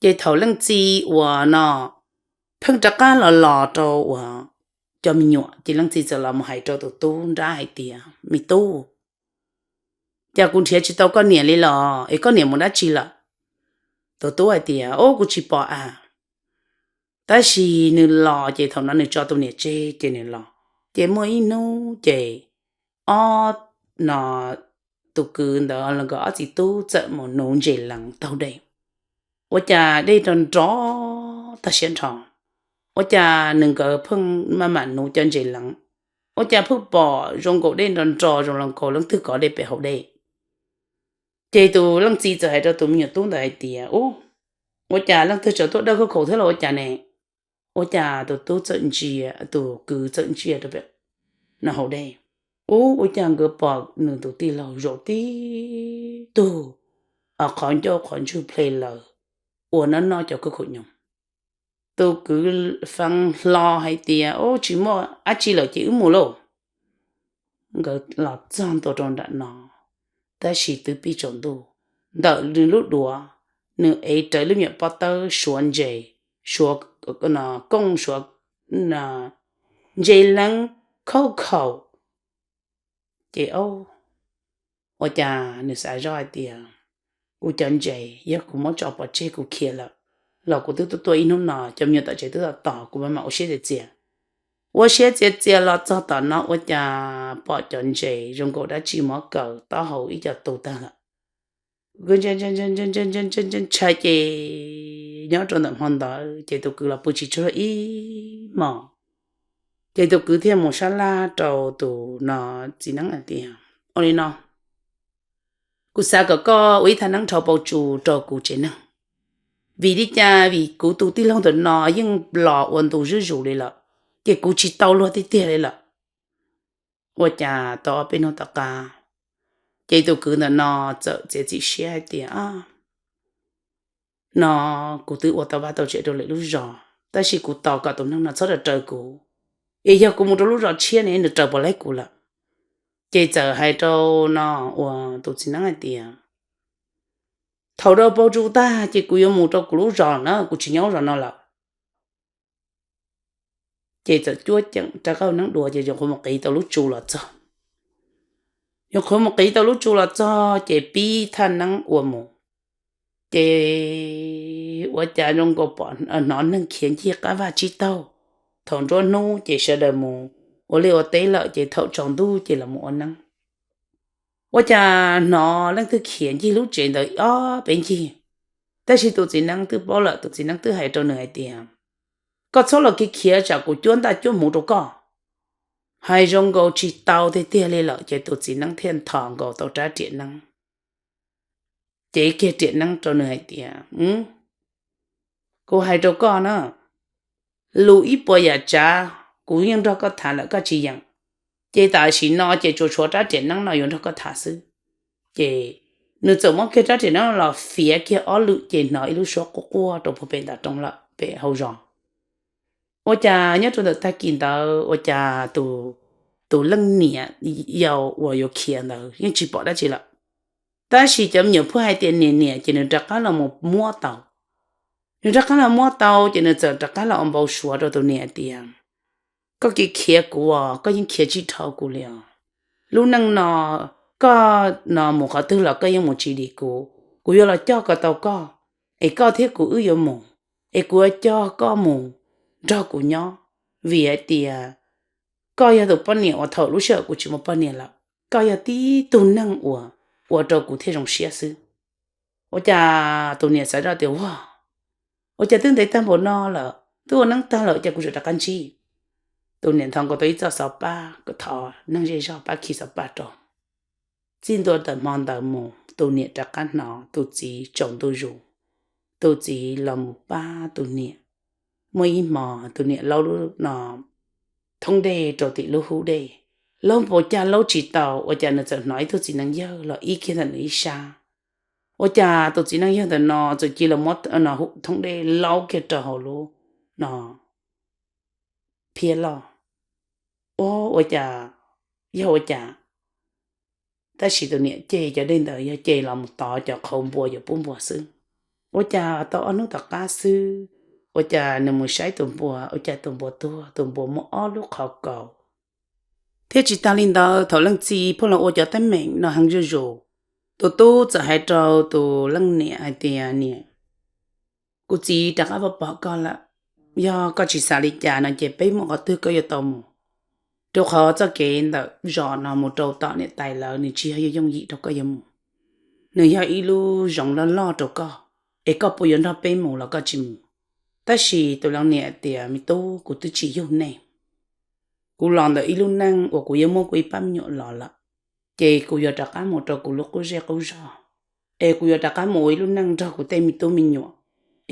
Ces thaum leej txiv uas no pheej rov qab los los rau uas cov me nyuam, ces leej txiv txawm los mus hais rau tus tub nrab hais tias, Me tub, cas kuv nrhiav tsis tau koj niam li los es koj niam mus dab tsi lawm? Tus tub hais tias, Ub, kuv tsis pom a. Tab sis nws los ces thaum no nws tso tus niam tseg ces nws los. Ces muaj ib hnub ces ob no tus kwv ntawd los nkawd ob txiv tub txawm mus nuv ntses leev taug dej. Ua cas dej nrov nrov tag siab nrho. Ua cas nws nkawd pheej maj mam nuv cov ntses leev, ua cas pheej pom zoo nkaus dej nrov nrov zoo li nkaus leej twg kov dej pem hauv dej. Ces tus leej txiv txawm hais rau tus me nyuam tub ntawd hais tias, Ub, ua cas leej twg tseem tuaj dawj khauj khaum thiab los ua cas ne? Ua cas tus tub txawm ntsia, tus kwv txawm ntsia rau pem no hauv dej, Ub, ua cas nkawd pom nws tus tij laug zaum tib tug qhov ncauj qhov ntswg ple lawm, ua noj noj cov khaub khaum nyoos. Tus kwv fee hlo hais tias, Ub, tsis muaj dab tsi lawm ces wb mus lauj. Nkawd los txog ntua rau nram no, tab sis twb pib tsaus ntuj. Ntawm nws lub duav, nws ev rawv lub me nyuam pob tawb suav ntses, suav kooj, suav ntses leeb, khaub khaum. Ces ua cas nws xav zoj hais tias, Kuv cov ntses yog kuv muab tso pov tseg kuv khiav lawm, los kuv twb tuaj tuaj ib hnub no, cov me nyuam tom tsev twb tos tos, kuv mam mam ua siab txias txias. Ua siab txias txias los txog tom no ua cas pom cov ntses zoo nkaus dab tsi muab kaw taub hau ib co tu tag lawm. Ntshai ces nyob rau ntawm hmo ntawd ces tus kwv los pw tsis tsaug ib hmos. Ces tus kwv thiaj mus sab laj rau tus no txiv neeb hais tias, Ua li no, kuv xav kom koj ua ib thaj neeb dhau paus tsu rau kuv tsev neeg, vim li cas? Vim kuv tus tij laug ntawm no yeej los ua ntu zuj zus li lawm, ces kuv tsis tau luag tiag tiag li lawm. Ua cas tau ob peb hnub tom qab, ces tus kwv ntawm no txawm txiav txim siab hais tias, No kuv twb ua tau vaj tau tsev rau lwm lub zos, tab sis kuv tos kom tus neeg no txhob raws raws kuv, es yog kuv mus rau lub zos tshiab ne nws raws puas laib kuv lawm. Ces txawm hais rau no uas tus txiv neeb hais tias, Thaum dhau paus tsu tag ces kuv yuav mus rau kuv lub zos na, kuv tsis nyob lub zos no lawm. Ces txawm cuab ceem rov qab ua neeb dua ces yuav qhuav mus qiv tau lub tsu los txog. Yuav qhuav mus qiv tau lub tsu los txog ces pib thaj neeb ua mus. Ces ua cas zoo nkaus pom, hnov neeg khiav ncig qab vaj tsib taug. Thaum nruab hnub ces sawv daws mus ua liaj ua teb lawm ces thaum tsaus ntuj ces los mus ua neeb. Ua cas hnov leej twg khiav ncig lub tsev ntawd ob peb ncig, tab sis tus txiv neeb twb paub lawm, tus txiv neeb twb hais rau nws hais tias, Koj txhob los khiav khiav tsam kuv cuab ntaj cuab hmuv rau koj. Hais zoo nkaus tsis tau tiag tiag li lawm ces tus txiv neeb thiaj nthos nkaus tau rab riam neeb, cev kiag riam neeb rau nws hais tias, Kuv hais rau koj na, lus ib puas yam tsav kuv yeej nrog koj tham lawm koj tsis yeem, ces tam sim no ces tsuas tshuav rab riam neeb no yuav nrog koj tham xwb. Ces nws txawm muab kiag rab riam neeb no los fiav kiag ob lwm ces hnov ib lub suab quaj quaj rau puag pem nram roob lawm pem hauv zos. Ua cas nyob rau ntawm tag kis ntawd ua cas tus leej niam yau uas yuav khiav ntawd yeej tsis pom dab tsi lawm, tab sis cov me nyuam pheej hais tias niam niam ces nws rov qab los mus muab tau. Nws rov qab los muab tau ces nws txawm rov qab los ua npau suav rau tus niam tias, Koj khiav khiav kuv os, koj yeej khiav tsis dhau kuv li os. Lub neej no koj no mus qhov twg los koj yeej mus tsis dim kuv. Kuv yuav los coj kom tau koj, es koj thiab kuv wb yuav mus, es kuv yuav coj koj mus nrog kuv nyob, vim hais tias koj yog tus poj niam uas thaum lub sij hawm kuv tsis muaj poj niam lawm, koj yog tib tug neeg uas ua rau kuv thiaj zoo siab xwb. Ua cas tus niam xav zoj tias, Ua, ua cas twb ntev tag npaum no lawm, twb ua neeb tag lawm cas kuv tseem rov qab ntsib? Tus niam nthos nkaus tau ib txoj xov pab, thov neeg zej zog pab khi xov pab rau. Txij ntua ntawm hmo ntawd mus tus niam rov qab hnov tus txiv tsaus ntuj zus, tus txiv los mus pab tus niam. Muaj ib hmo tus niam laub lub no thoob dej rau tim lub hub dej, laub npaum cas laub tsis tau, ua cas nws txawm hnov ib tug txiv neej yawg los ib kiag ntawm nws ib sab. Ua cas tus txiv neej yawg ntawm no txawm cia li muab thoob dej laub kiag rau hauv lub no phiab loj. Ua, ua cas, yog ua cas? Tab sis tus niam ceg cov dej ntawd yog ceg los mus tov cov qhauv npua yuav pub npua xwb. Ua cas tau ob hnub tom qab xwb, ua cas nws mus saib tus npua, ua cas tus npua tuag, tus npua muaj ob lub qhov kaus. Thiab tsis tas li ntawd, thaum leej txiv pheej los ua cov teeb meem no heev zuj zus, tus tub txawm hais rau tus leej niam hais tias, Niam, kuv txiv rov qab pom pom koj lawm. Yog koj tsis xav li cas no ces peb mus qhov twg koj yuav tau mus, rau qhov txoj kev ntawm zos no mus rau tom niam tais lawv nws tsis yog yooj yim rau koj yuav mus. Nws yog ib lub zoov loj loj rau koj, es koj puas yuav nrog peb mus los koj tsis mus? Tab sis tus leej niam tias, Me tub, kuv twb tsis yug nej. Kuv los ntawm ib lub neej uas kuv yeej muaj kuv ib pab me nyuam los lawm, ces kuv yuav rov qab mus rau kuv lub qub zej qub zog, es kuv yuav rov qab mus ua ib lub neej nrog kuv tej me tub me nyuam,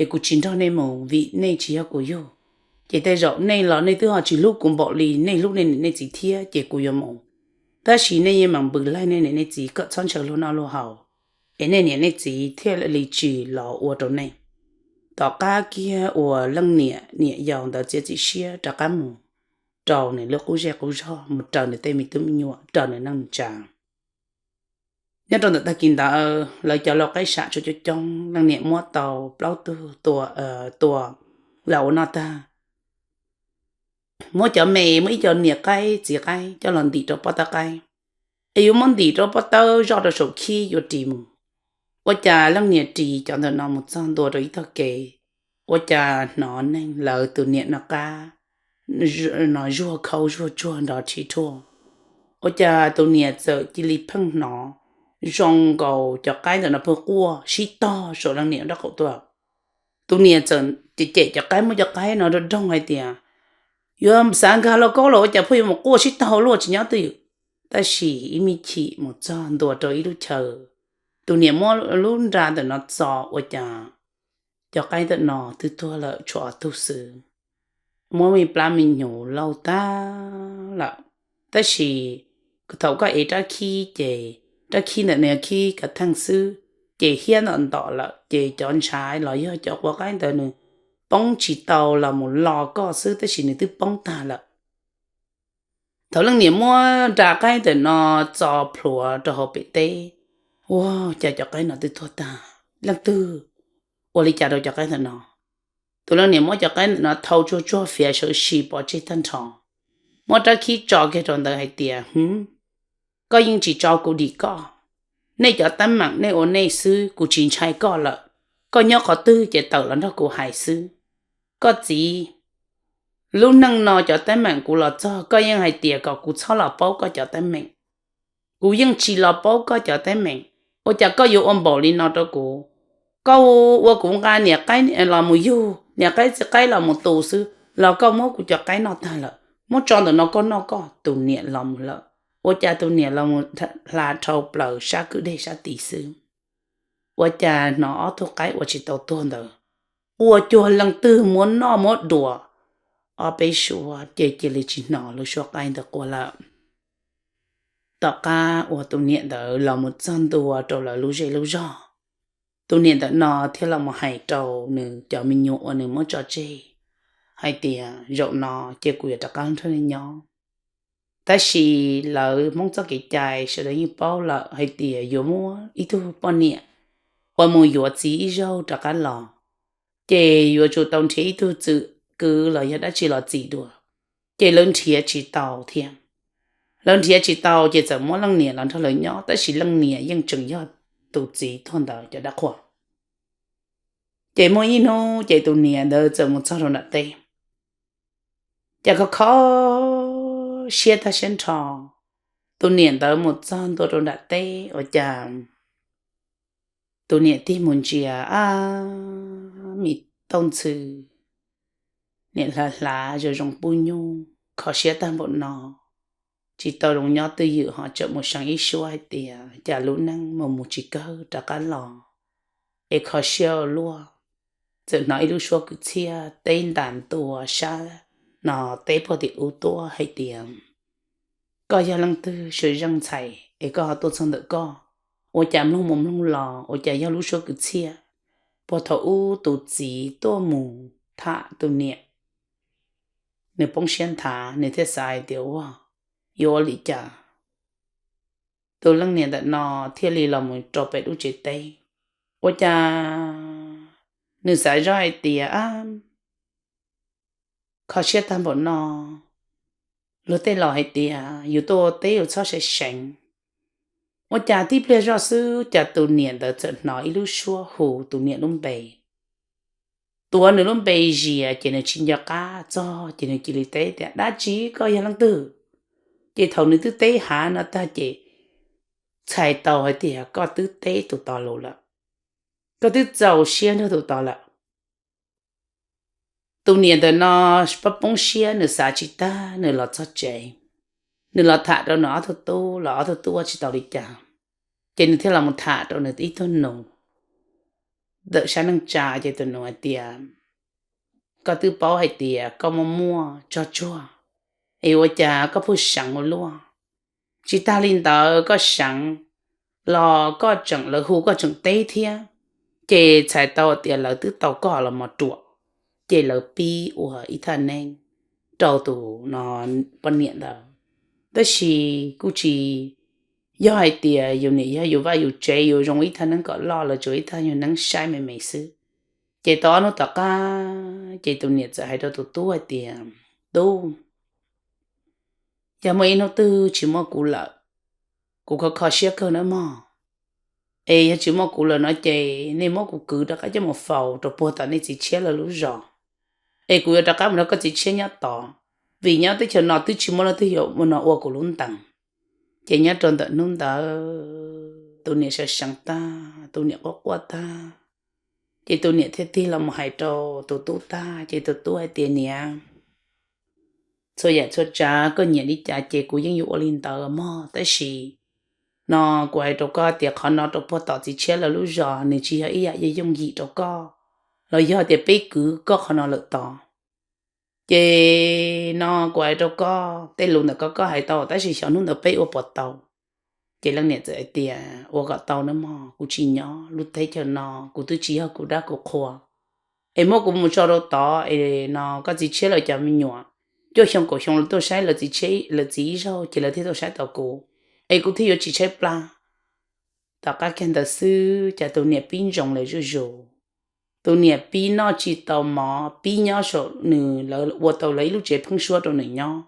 es kuv tsis nrog nej mus vim nej tsis yog kuv yug. Ces tej zaum nej los nej twb ho tsis hlub kuv npaum li, nej hlub nej niam nej txiv thiab, ces kuv yuav mus Tab sis nej yeej meem npws laig nej niam nej txiv kom txhob ntshaw luag noj luag haus, es nej niam nej txiv thiaj li tsis los ua rau nej. Tom qab kiag uas leej niam niam yau ntawd txiav txim siab rov qab mus rau nws lub qub zej qub zog, mus raws nws tej me tub me nyuam, raws nws neej tsa. Nyob rau ntawm tag kis ntawd lawv cov lau qaib sam tshuav coob coob, leej niam muab tau plaub tug tua, tua los ua noj tag, muab cov me, muab ib co niam qaib txiv qaib coj los ntim rau pob tawb qaib, es yuav muab ntim rau pob tawb zoj rau saum khib yuav ris mus. Ua cas leej niam ris cov ntawm no mus txog ntua rau ib tog kev, ua cas hnov neeg lawv tus niam noj qab no zuag khaub zuag tsuag nrov rhib rhuaj. Ua cas tus niam txawm cia li pheej hnov zoo nkaus cov qaib ntawm no pheej quaj sib tog saum leej niam nraub qaum tuaj. Tus niam txawm cem cem cov qaib, muab cov qaib no rau doog hais tias, yuav xav nkag lauj kaub los ua cas pheej yuav mus quaj sib tog luaj tsis nyob twj ywm. Tab sis ib me chim mus txog ntua rau ib lub chaw, tus niam muab lub nra ntawm no txo ua cas cov qaib ntawm no twb tuag lawm tshuav ob tug xwb. Muab me plab me nyuv lauj tag lawm. Tab sis thaum koj ev rab khib ces rab khib ntawm no yog khib kav theej xwb, ces hiab ntom ntom lawm ces cov ntshav los yog cov quav qaib ntawd nws poob tsis tau los mus lo koj xwb, tab sis nws twb poob tag lawm. Thaum leej niam muab nra qaib ntawm no txo plhuav rau hauv pem teb, ua cas cov qaib no twb tuag tag. Leej twg ua li cas rau cov qaib ntawm no? Tus leej niam muab cov qaib ntawm no thau tsuag tsuag fiav sawv si pov tseg tag nrho, muab rab khib tso kiag rau ntawd hais tias, hwv, koj yeej tsis tso kuv dim koj. Nej cov teeb meem nej ua nej xwb, kuv tsis ntshai koj lawm. Koj nyob qhov twg ces tawm los nrog kuv hais xwb. Koj txiv, lub neej no cov teeb meem kuv los txog, koj yeej hais tias kom kuv txhob los paub koj cov teeb meem. Kuv yeej tsis los paub koj cov teeb meem, ua cas koj yuav ua npaum li no rau kuv? Koj ua kuv nqa niam qaib los mus yug, niam qaib txiv qaib los mus tu xwb los koj muab kuv cov qaib noj tag lawm. Muab tso ntawm no koj noj koj. Tus niam los mus lawm, ua cas tus niam los mus hla dhau plaws sab kwj deg sab tid xwb. Ua cas hnov ob tug qaib uas tsis tau tuag ntawd quaj cuag leej twg muab noj muab dua. Ob peb suab ces cia li tsis hnov lub suab qaib ntawd quaj lawm. Tom qab uas tus niam ntawd los mus txog ntua rau lawv lub zej lub zog, tus niam ntawm no thiaj los mus hais rau nws cov me nyuam uas nws muab tso tseg hais tias, zaum no ces kuv yuav rov qab nrog nej nyob. Tab sis lawv Hmoob txoj kev cai sawv daws yeej paub lawm hais tias yuav muab ib tug poj niam uas mus yuav txiv ib zaug rov qab los, ces yuav tsum tau nrhiav ib tug txwm kwv los yog dab tsi los txim dua, ces lawv nrhiav tsis tau thiab. Lawv nrhiav tsis tau ces txawm muab leej niam los nrog lawv nyob, tab sis leej niam yeej tseem yog tus txiv tuag ntawd cov dab qhuas. Ces muaj ib hnub ces tus niam ntawd txawm mus txog rau nram teb, cas kho kho siab tag siab nrho. Tus niam ntawd mus txog ntua rau nram teb ua cas tus niam tig mus ntsia, ab, me tooj ntxhw, niam hlav hlav zoo zoo pub nyuj, kho siab tag npaum no, tsis tau zoo nyob twj ywm ho tseem mus seev ib suab hais tias cas lub neej mus mus tsis kawg rov qab los, es kho siab ua luaj. Txawm hnov ib lub suab kwv txhiaj teb ntas ntua sab no teb puag tim ub tuaj hais tias, koj yog leej twg, sawv zeej ntxhais es koj ho tuaj txog ntawm koj? Ua cas mloog mus mloog los ua cas yog lub suab kwv txhiaj puag thaum ub tus txiv tuaj mus tham tus niam. Nws poob siab nthav, nws thiaj xav hais tias, ua, yuav ua li cas? Tus leej niam ntawm no thiaj li los mus rau pem lub tsev teb. Ua cas nws xav zoj hais tias, ab, kho siab tag npaum no, luag tej laus hais tias yus tuaj teb yus txhob seev seev. Ua cas tib pliag zoj xwb cas tus niam ntawd txawm hnov ib lub suab hu tus niam lub npe. Tuav nws lub npe zias ces nws tsis nco qab txog ces nws cia li teb tias, dab tsi, koj yog leej twg? Ces thaum nws twb teb hav no tag ces txhais tau hais tias koj twb teb tus tod lus lawm, koj twb txaus siab nrog tus tod lawm. Tus niam ntawm no poob siab, nws xav tsis tag, nws los txog tsev, nws los tham rau nws ob tug tub los ob tug tub ua tsis tau li cas, ces nws thiaj los mus tham rau nws ib tug nus ntawm sab neej tsa, ces tus nus hais tias, koj twb paub hais tias koj muaj muaj tsog tsuag, es ua cas koj pheej seev ua luaj? Tsis tag li ntawd koj seev los koj tseem, lawv hu koj tseem teb thiab, ces txhais tau tias lawv twb tau koj los mos ruam, ces lawv pib ua ib thaj neeb rau tus no poj niam ntawd. Tab sis kuj tsis yog hais tias yus niam yog yus vaj yus tsev yus zoo ib thaj neeb kom loj los tsuas ib thaj yus neeb saib me me xwb. Ces tau ob hnub tom qab ces tus niam txawm hais rau tus tub hais tias, Tub, yog muaj ib hnub twg tsis muaj kuv lawm, kuv kho kho siab kawg nawb mog. Es yog tsis muaj kuv lawm no ces nej muab kuv kwv rov qab coj mus faus rau puag tom nej txiv tshiab lawv lub zos, es kuv yuav rov qab mus nrog koj txiv tshiab nyob tod, vim nyob teb chaws no twb tsis muaj leej twg yuav ua no ua kuv lub ntees. Ces nyob rau ntawm hnub ntawd tus niam sawv seev tag, tus niam quaj quaj tag, ces tus niam thiaj tig los mus hais rau tus tub tag, ces tus tub hais tias, Niam, txhua yam txhua tsav koj nyiam li cas ces kuv yeej yuav ua li ntawd mog, tab sis no kuv hais rau koj tias qhov no rau puag tom txiv tshiab lawv lub zos nws tsis yog ib yam yooj yim rau koj, los yog tias peb kwv koj qhov no lawm tod. Ces no kuv hais rau koj, tej lus ntawm koj koj hais tau, tab sis xyov hnub ntawd peb ua puas tau. Ces leej niam txawm hais tias, Ua kom tau nawb mog, kuv tsis nyob, lub teb chaws no kuv twb tsis yog kuv dab kuv qhua, es muab kuv mus tso rau tod es no koj txiv tshiab lawv cov me nyuam cuaj xyoo kaum xyoo lawv tuaj saib lawv txiv ib zaug ces lawv thiaj tuaj saib tau kuv, es kuv thiaj yuav tsis tshaib plab. Tom qab kiag ntawd xwb cas tus niam pib ntsoov lawm zuj zus. Tus niam pib noj tsis tau mov, pib nyob saum nws, lawv ua tau lawv ib lub tsev pheeb suab rau nws nyob.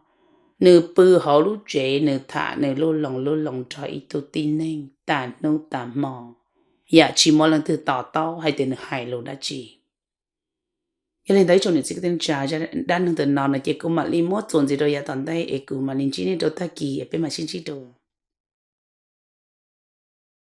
Nws pw hauv lub tsev, nws tham nws lub loo lub loo nrog ib tug tib neeg tas hnub tas hmo, yam tsis muaj leej twg to taub hais tias nws hais lus dab tsi. Yog li ntawd ib tsoom niam txiv kwv tij neej tsa, zaj dab neeg ntawm no no ces kuv mam li muab txuas ntxiv rau yav tom ntej es kuv mam li ntsib nej rau tag kis es peb mam sib ntsib dua.